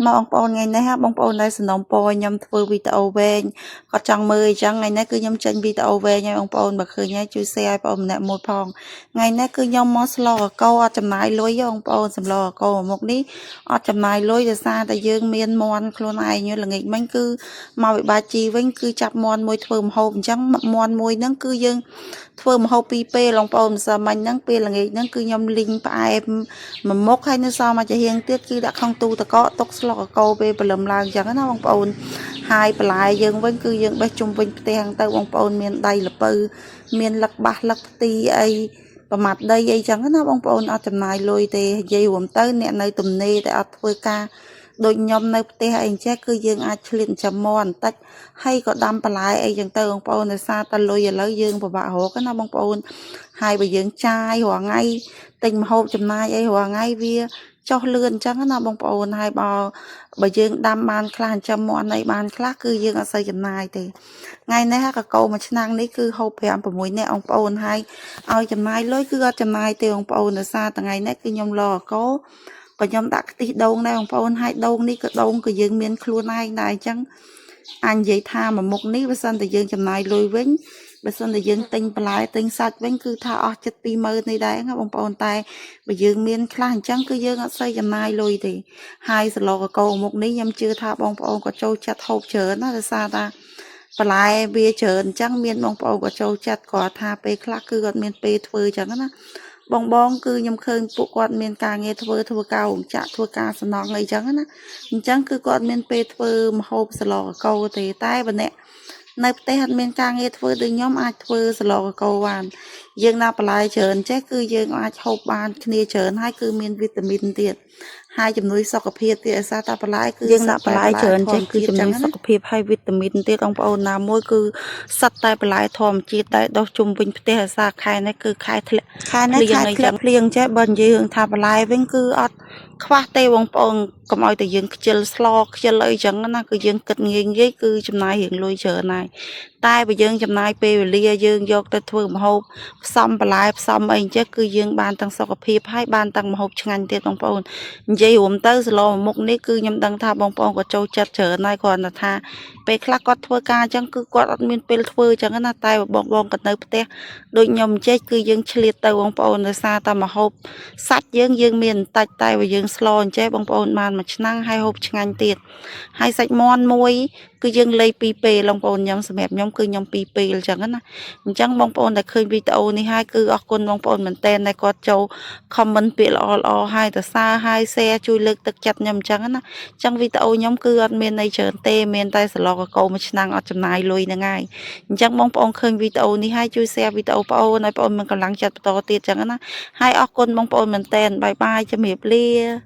មកបងប្អូនថ្ងៃនេះបងប្អូនដែលសំណូមពរខ្ញុំធ្វើវីដេអូវែងគាត់ចង់មើលអញ្ចឹងថ្ងៃនេះគឺខ្ញុំចេញវីដេអូវែងឲ្យបងប្អូនបើឃើញហើយជួយ share ឲ្យបងប្អូនម្នាក់មួយផងថ្ងៃនេះគឺខ្ញុំមកស្លកកអត់ចំណាយលុយបងប្អូនសម្លកកមុខនេះអត់ចំណាយលុយដោយសារតែយើងមានមន់ខ្លួនឯងល្ងាចមិញគឺមកវិបាជីវិញគឺចាប់មន់មួយធ្វើម្ហូបអញ្ចឹងមន់មួយហ្នឹងគឺយើងធ្វើម្ហូបពីរពេលបងប្អូនម្សិលមិញហ្នឹងពេលល្ងាចហ្នឹងគឺខ្ញុំលីងផ្អែមមួយមុខហើយនៅសល់មួយចាហៀងទៀតគឺដាក់ក្នុងទូទឹកកកទុកស្លកកពេលព្រលឹមឡើងអញ្ចឹងណាបងប្អូនហើយបន្លែយើងវិញគឺយើងបេះជុំវិញផ្ទះហ្នឹងទៅបងប្អូនមានដៃល្ពៅមានលឹកបាសលឹកផ្ទីអីប្រមាត់ដីអីចឹងណាបងប្អូនអត់ចំណាយលុយទេនិយាយរួមទៅអ្នកនៅទំនេរតែអត់ធ្វើការដូចខ្ញុំនៅផ្ទះអីចេះគឺយើងអាចឆ្លៀតចិញ្ចឹមមាន់បន្តិចហើយក៏ដាំបន្លែអីចឹងទៅបងប្អូនដោយសារតែលុយឥឡូវយើងពិបាករកណាបងប្អូនហើយបើយើងចាយរាល់ថ្ងៃទិញម្ហូបចំណាយអីរាល់ថ្ងៃវាចុះលឿនអញ្ចឹងណាបងប្អូនហើយបើយើងដាំបានខ្លះចិញ្ចឹមមាន់អីបានខ្លះគឺយើងអត់សូវចំណាយទេថ្ងៃនេះកកោមួយឆ្នាំងនេះគឺហូប5 6នាក់បងប្អូនហើយឲ្យចំណាយលុយគឺអត់ចំណាយទេបងប្អូនដោយសារថ្ងៃនេះគឺខ្ញុំលកកោក៏ខ្ញុំដាក់ខ្ទិះដូងដែរបងប្អូនហើយដូងនេះក៏ដូងក៏យើងមានខ្លួនឯងដែរអញ្ចឹងអញនិយាយថាមួយមុខនេះបើសិនតែយើងចំណាយលុយវិញបើសិនតែយើងទិញបន្លែទិញសាច់វិញគឺថាអស់ចិត្ត20000នេះដែរណាបងប្អូនតែបើយើងមានខ្លះអញ្ចឹងគឺយើងអត់សូវចំណាយលុយទេហើយសឡកកោមុខនេះខ្ញុំជឿថាបងប្អូនក៏ចូលចិត្តហូបច្រើនណាដោយសារថាបន្លែវាច្រើនអញ្ចឹងមានបងប្អូនក៏ចូលចិត្តគាត់ថាពេលខ្លះគឺគាត់មានពេលធ្វើអញ្ចឹងណាបងបងគឺខ្ញុំឃើញពួកគាត់មានការងារធ្វើធ្វើការរោងចក្រធ្វើការសំណង់អីចឹងណាអញ្ចឹងគឺគាត់មានពេលធ្វើម្ហូបសឡកកោទេតែបើអ្នកនៅផ្ទះអត់មានការងារធ្វើដូចខ្ញុំអាចធ្វើសឡកកោបានយើងណាបន្លែច្រើនចេះគឺយើងអាចហូបបានគ្នាច្រើនហើយគឺមានវីតាមីនទៀតហើយជំនួយសុខភាពទៀតអាសាតាបន្លែគឺយើងដាក់បន្លែច្រើនចេះគឺជំនួយសុខភាពហើយវីតាមីនទៀតបងប្អូនណាមួយគឺសិតតែបន្លែធម្មជាតិតែដុះជុំវិញផ្ទះអាសាខែនេះគឺខែធ្លាក់ខែនេះខែធ្លាក់ភ្លៀងចេះបើនិយាយរឿងថាបន្លែវិញគឺអត់ខ្វះទេបងប្អូនកុំឲ្យតែយើងខ្ជិលស្លខ្ជិលអីចឹងណាគឺយើងគិតងាយងាយគឺចំណាយរៀងលុយច្រើនហើយតែបើយើងចំណាយពេលវេលាយើងយកទៅធ្វើម្ហូបផ្សំបន្លែផ្សំអីអញ្ចឹងគឺយើងបានទាំងសុខភាពហើយបានទាំងម្ហូបឆ្ងាញ់ទៀតបងប្អូននិយាយរួមទៅសឡមុខនេះគឺខ្ញុំដឹងថាបងប្អូនក៏ចូលចិត្តច្រើនហើយគ្រាន់តែថាពេលខ្លះគាត់ធ្វើការអញ្ចឹងគឺគាត់អត់មានពេលធ្វើអញ្ចឹងណាតែបងបងគាត់នៅផ្ទះដូចខ្ញុំចេះគឺយើងឆ្លៀតទៅបងប្អូនដោយសារតែម្ហូបសាច់យើងយើងមានបន្តិចតែបើយើងស្លអញ្ចេះបងប្អូនបានមួយឆ្នាំងហើយហូបឆ្ងាញ់ទៀតហើយសាច់មាន់មួយគឺយើងលេងពីរពេលបងប្អូនខ្ញុំសម្រាប់ខ្ញុំគឺខ្ញុំពីរពេលអញ្ចឹងណាអញ្ចឹងបងប្អូនដែលឃើញវីដេអូនេះហើយគឺអរគុណបងប្អូនមែនទែនដែលគាត់ចូល comment ពាក្យល្អល្អហើយទៅសើហើយ share ជួយលើកទឹកចិត្តខ្ញុំអញ្ចឹងណាអញ្ចឹងវីដេអូខ្ញុំគឺអត់មានន័យច្រើនទេមានតែសឡកកោមួយឆ្នាំងអត់ចំណាយលុយហ្នឹងហើយអញ្ចឹងបងប្អូនឃើញវីដេអូនេះហើយជួយ share វីដេអូបងប្អូនឲ្យបងប្អូនមានកម្លាំងចិត្តបន្តទៀតអញ្ចឹងណាហើយអរគុណបងប្អូនមែនទែន bye bye ជំរាបលា។